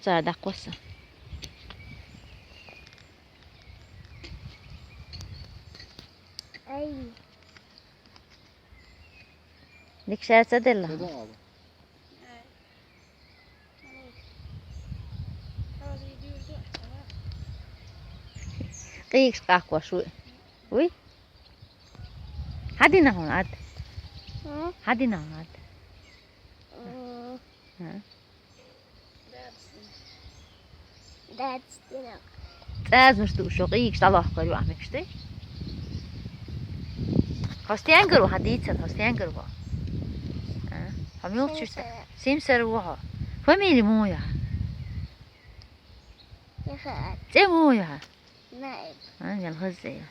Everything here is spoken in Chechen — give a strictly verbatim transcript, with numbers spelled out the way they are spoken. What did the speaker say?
Цара дӀакхосса. Ай. Дика шаьра ца делла? Къийгаш къахкош вуй. Вуй? Хьадина хьуна ад? Хьадина хьуна ад? Дац дина. ЦӀазмаш ду шо, къийгаш дӀалохкар ю ахьмекаш тӀе. Хьо стенгар ву, хьан дийцар, хьо стенгар ву? А? Хьо муьлхачуьста? Симсар. Симсар ву хьо. Фамили муй я хьан? Яхар. ЦӀе муй я хьан? Наиб. А, ялхазза я.